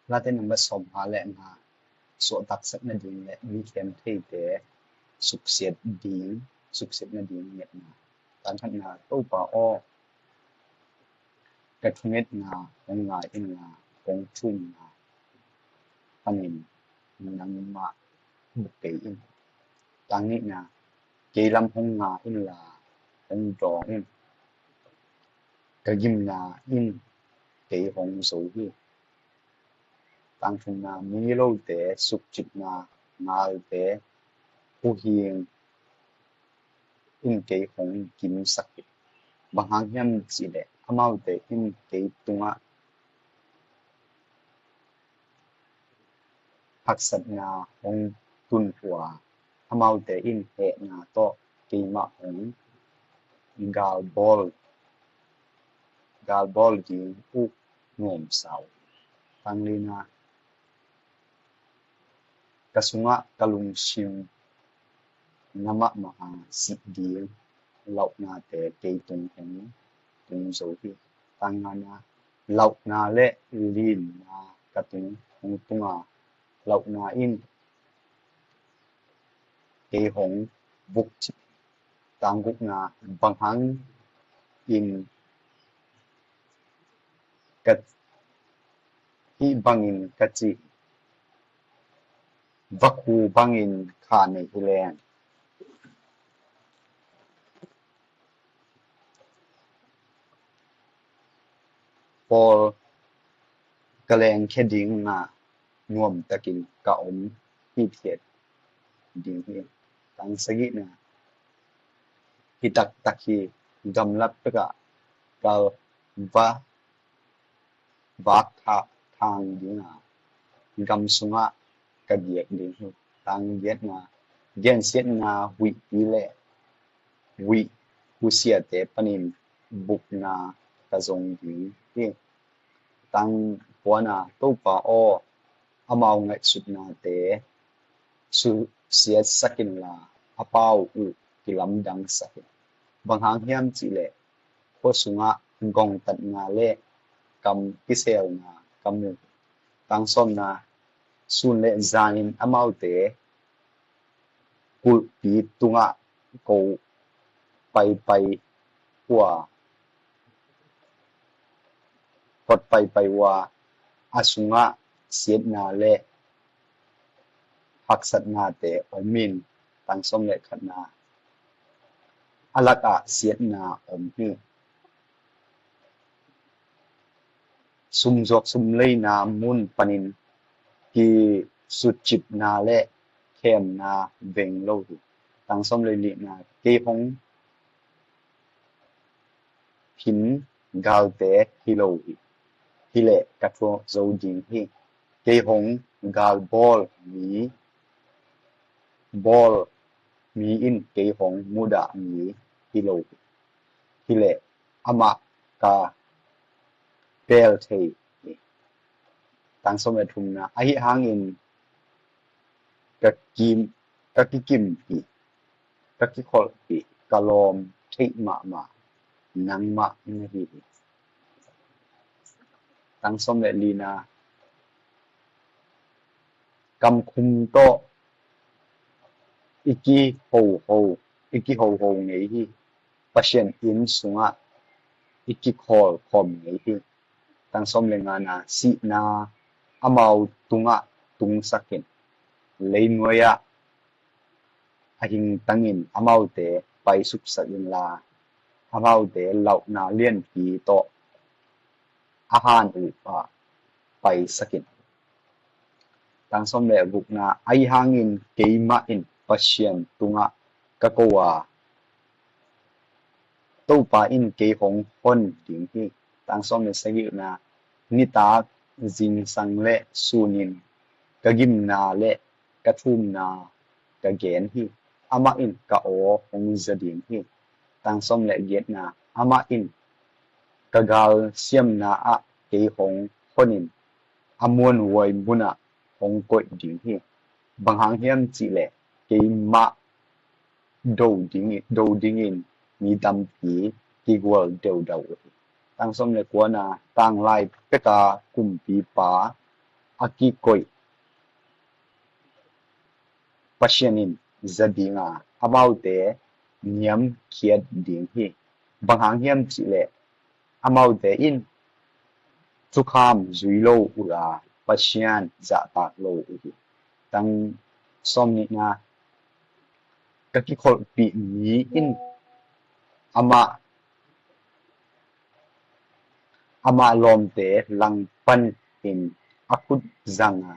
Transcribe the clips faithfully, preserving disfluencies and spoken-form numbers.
Late nambat sawmnga le nga. Suahtaksak nading le mi khem theite suksiat ding, suksiat nading ngetna. Tang khatna, Topa aw, ka thungetna hong ngai inla, kong thumna panin nangmah buk kei in. Tang nihna, kei lam hong nga inla, hong dawng in. Ka gimna in kei hong zo hi. Tang thumna, migilote sukcipna, ngalte huhing in kei hong gimsak hi. Bang hang hiam cih leh amaute in kei tungah haksatna hong tun uh a, amaute in hehna tawh keimah hong galbawl, galbawl ding uh nuamsa uh. Tang lina, ka sungah ka lungsim na mahmah a, sih ding lauhnate kei tung hong tung zo hi. Tang ngana, lauhna le linna ka tung hong tung a, lauhna in kei hong vukcip. Tang gukna, bang hang in ka hih bangin ka cih, vakhu bangin kha nei hi leng. Pawl ka lengkhia ding a, nuamtakin ka om hithiat ding hi. Tang sagihna, hi taktak hi, gamlak pekah ka va vak thang ding a, gam sungah ka giak ding hi. Tang giatna, gensiatna huihpi le huih husiate panin bukna ka zong ding hi. Tang kuana, Topa aw, amau ngaihsutnate suksiatsak inla, a pau uh kilamdangsak in. Bang hang hiam cih leh khua sungah gongtatna le kam kiselna ka mu. Tang sawmna, sun le zanin amaute kulhpi tungah ko paipai uh a, kot paipai uh a, a sungah siatna le haksatnate om in. Tang sawm le khatna, a lakah siatna om hi. Sumzuak sumleina mun panin kisutcipna le khemna veng lo hi. Tang sawm le lina, kei hong phin galte hi lo hi. Hi leh ka thuak zo ding hi. Kei hong galbawl mi, bawl mi in kei hong mudah mi hi lo hi. Hi leh amah ka pel thei hi. Tang sawm le thumna, ahi hangin ka kim, ka kikim hi, ka kikholh hi, ka lawm theih mahmah nangmah na hi hi. Tang sawm le lina, kamkhum tawh i kihoho, i kihoho ngei hi. Pasian inn sungah i kikhawl khawm ngei hi. Tang sawm le ngana, sihna amau tungah tungsak in, leinuai-ah a hingtangin amaute paisuksak inla, amaute lauhna lianpi tawh a han uh ah paisak in. Tang sawm le gukna, ahi hangin keimah in Pasian tungah ka ko a, Topa in kei hong hon ding hi. Tang sawm le sagihna, nitak zingsang le sunin ka gimna le ka thumna ka gen hi. Amah in ka aw hong za ding hi. Tang sawm le giatna, amah in ka gal siamna ah kei hong honin, a muanhuai munah hong koih ding hi. Bang hang hiam cih leh keimah do ding, do dingin mi tampi kigual deudau uh hi. Tang sawm le kuana, tanglai peka kumpipa a kikoih Pasian in za ding a, amaute niamkhiat ding hi. Bang hang hiam cih leh amaute in thukham zui lo uh a, Pasian zahtak lo uh hi. Tang sawm nihna, ka kikholhpih mi in amah, amah lawmte langpan in a khut zang a,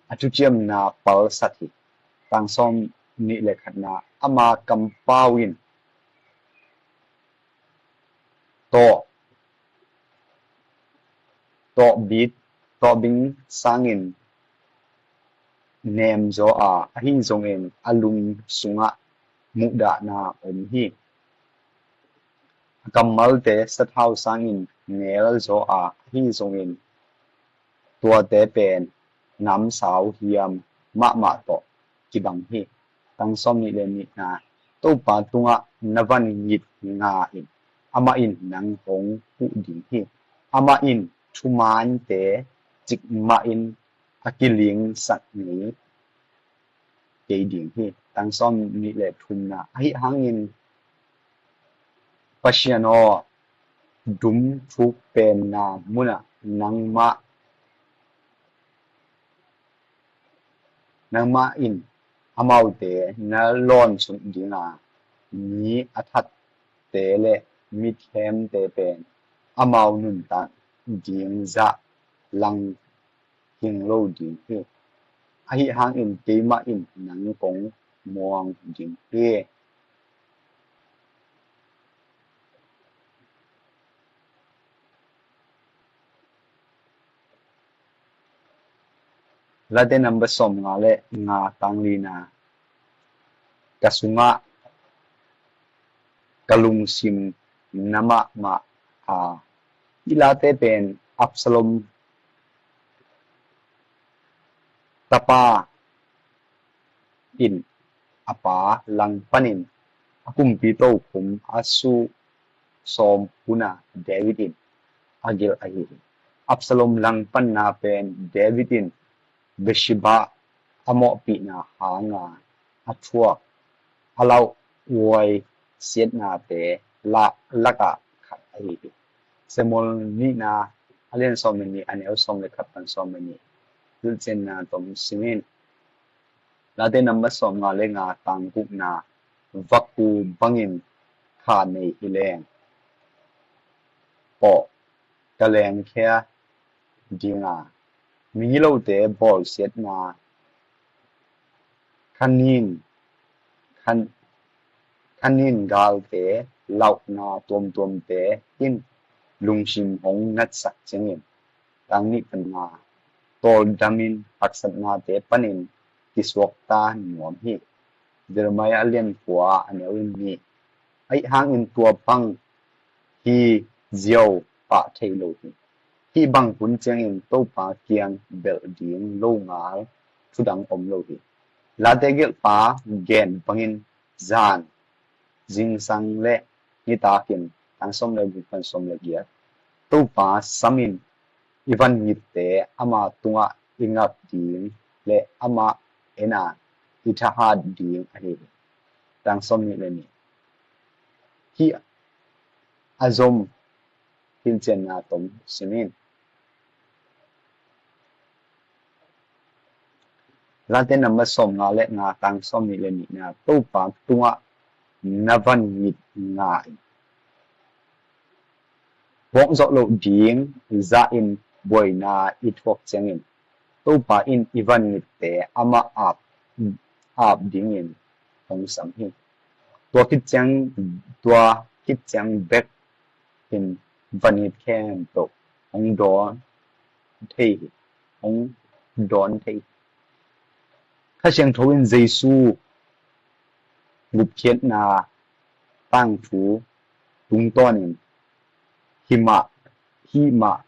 a thuciamna palsat hi. Tang sawm nih le khatna, ama kampau in tawh, tawh bit, tawh bing sangin nem zaw a, ahi zongin a lung sungah muhdahna om hi. A kammalte sathau sangin nel zaw a, ahi zongin tuate pen namsau hiam mahmah tawh kibang hi. Tang sawm nih le nihna, Topa tungah na van ngit nga in, amah in nang hong huh ding hi. Amah in thumante cikmah in a kilingsak ngei kei ding hi. Tang sawm nih le thumna, ahi hangin Pasian aw, dum thuk penna munah nangmah, nangmah in amaute na lawnsunh ding a, mi a thatte le mikhemte pen amau nuntak ding zah lang hing lo ding hi. Ahi hangin keimah in nang kong muang ding hi. Late number sawm nga le nga, tang lina, ka sungah ka lungsim na mahmah a, i late pen Absalom tapa in a pa langpanin a kumpi tokhum a suh sawm hun a David in a gelh ahi hi. Absalom langpanna pen David in Bathsheba a mawhpihna hanga a thuak a lauhuai siatnate la-, lakah khat ahi hi. Samuel nihna a lian sawm le nih, a neu sawm le khat pan sawm le nih. Hilhcianna tom simin. Late number sawm nga le nga, tang gukna, vaku bangin kha nei hi leng pawh ka lengkhia ding a, migilote bawlsiatna, khanin, khan-, khanin galte lauhna tuamtuamte in lungsim hong natsak ciangin, tang nih pan nga, tawldamin haksatnate panin kisuakta nuam hi. Jeremiah a lian kua, a neu in nih. Ahi hangin tua bang hi ziau pah thei lo hi. Hih bang hun ciangin Topa kiang belh ding lo ngal thudang om lo hi. Late gelhpa gen bangin zan, zingsang le nitakin, tang sawm le guk pan sawm le giat, Topa samin i van ngitte ama tungah i ngak ding le amah en a i thahat ding ahi hi. Tang sawm nih le nih. Hih a zom hilhcianna tom simin. Late number sawm nga le nga, tang sawm nih le nihna, Topa tungah na van ngit nga in. Phawk zawh loh ding zahin buaina i thuak ciangin Topa in i van ngitte amah ap, ap dingin hong sam hi. Tua khit ciang, tua khit ciang bek in van ngit khempeuh hong dawn thei hi, hong dawn thei hi. Kha Siangtho in Jesu gupkhiatna tangthu tungtawnin hih mah, hih mah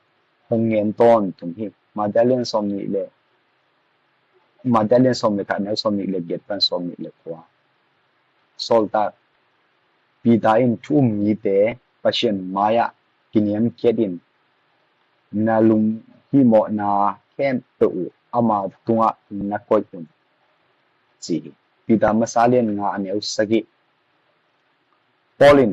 hong ngen tawntung hi. Matthai a lian sawm nih le, Matthai a lian sawm le khat, neu sawm nih le giat pan sawm nih le kua. Sawltak Peter in thu um mite Pasian mai-ah kiniamkhiat in, na lunghihmawhna khempeuh uh ama tungah na koih un, ci hi. Peter masa lian nga a neu sagih. Paul in,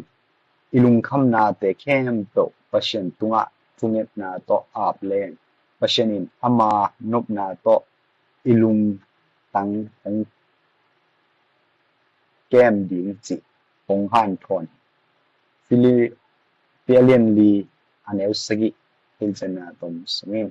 i lungkhamnate khempeuh Pasian tungah thungetna tawh ap leng, Pasian in ama nopna tawh i lungtang hong kem ding cih hong hanthawn hi. Filipi a lian li a neu sagih hilhcianna tom sungin.